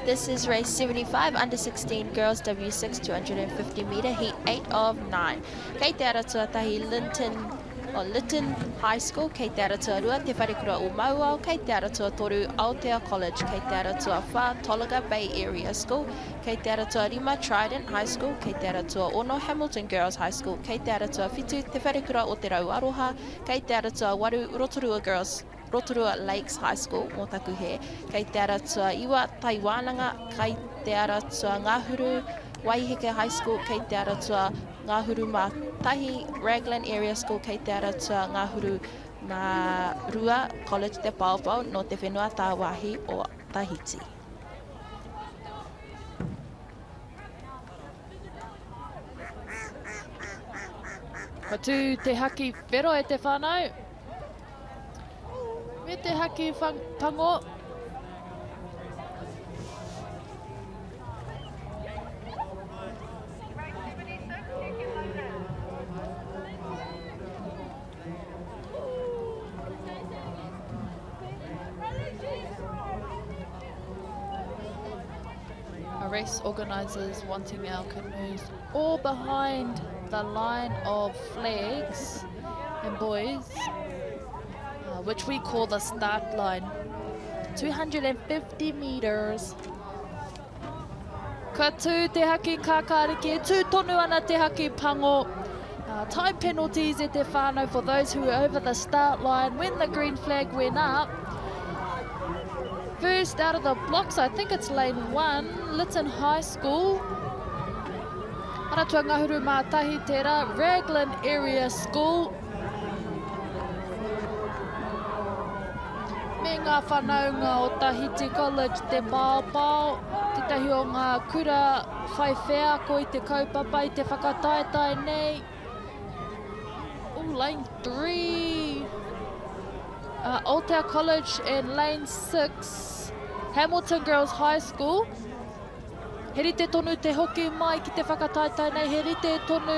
This is race 75, under 16 girls, W6, 250 metre, heat 8 of 9. Kei te ara tuatahi Linton, o Lytton High School, kei te ara tuarua Te Wharekura o Mauao, kei te ara tuatoru Aotea College, kei te ara tuawhā Tolaga Bay Area School, kei te ara tuarima Trident High School, kei te ara tuaono Hamilton Girls High School, kei te ara tuawhitu Te Wharekura o Te Rau Aroha, kei te ara tuawaru Rotorua Girls Rotorua Lakes High School, mō taku hē, kei te ara tuaiwa Tai Wānanga, kai te ara tuangahuru Waiheke High School, kei te ara tuangahuru mā tahi Raglan Area School, kei te ara tuangahuru mā rua College Te Paopao nō te whenua tāwāhi o Tahiti. Ka tū te haki whero e te whānau. Me te haki pango. Our race organisers wanting our canoes all behind the line of flags and buoys, uh, which we call the start line. 250 metres. Ka tū te haki kākāriki, e tū tonu ana te haki pango. Uh, time penalties e te whānau for those who were over the start line when the green flag went up. First out of the blocks, I think it's lane one, Lytton High School. Aratua Ngahuru mā tahi tērā, Raglan Area School. Me ngā whanaunga o Tahiti College Te Paopao, tētahi o ngā kura whai wheako i te kaupapa i te whakataetae nei. Ooh, lane 3. Uh, Aotea College and lane 6, Hamilton Girls High School. He rite tonu te hoki mai ki te whakataetae nei, he rite tonu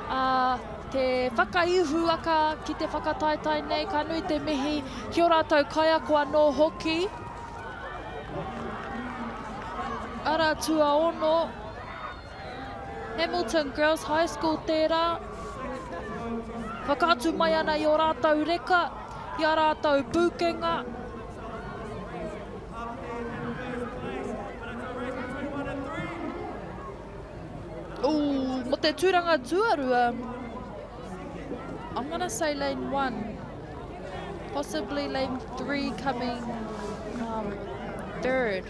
uh, te whakaihuwaka ki te whakataetae nei, ka nui te mihi ki o rātou kaiako anō hoki. Ara tuaono, Hamilton Girls High School tērā. Whakaatu mai ana i o rātou reka, i a rātou pūkenga. Ooh, mo te tūranga tuarua, I'm gonna say lane one. Possibly lane three coming um, third.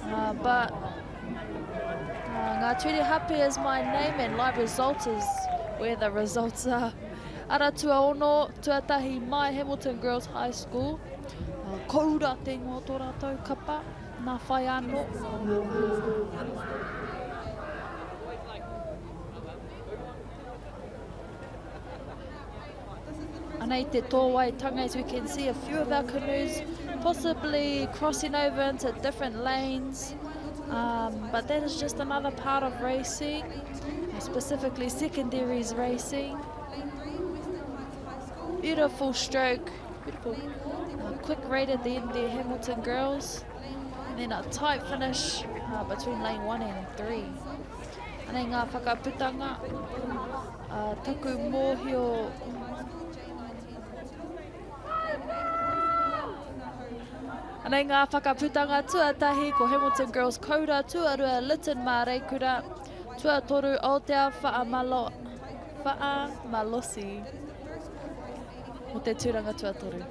Uh, but uh, Ngā Ture Hape is my name and live results is where the results are. Ara tuaono, tuatahi mai Hamilton Girls High School. Uh, koura te ingoa o tō rātou kapa, nā whai anō. Anei te tōwaitanga, as we can see a few of our canoes possibly crossing over into different lanes. Um, but that is just another part of racing, specifically secondaries racing. Beautiful stroke, beautiful uh, quick rate at the end there, Hamilton girls. And then a tight finish uh, between lane 1 and 3. Anei ngā whakaputanga, uh, taku mōhio Anei ngā whakaputanga tuatahi ko Hamilton Girls Koura, tuarua Lytton Māreikura, tuatoru Aotea Whaamalo, Whaamalosi mō te tūranga tuatoru.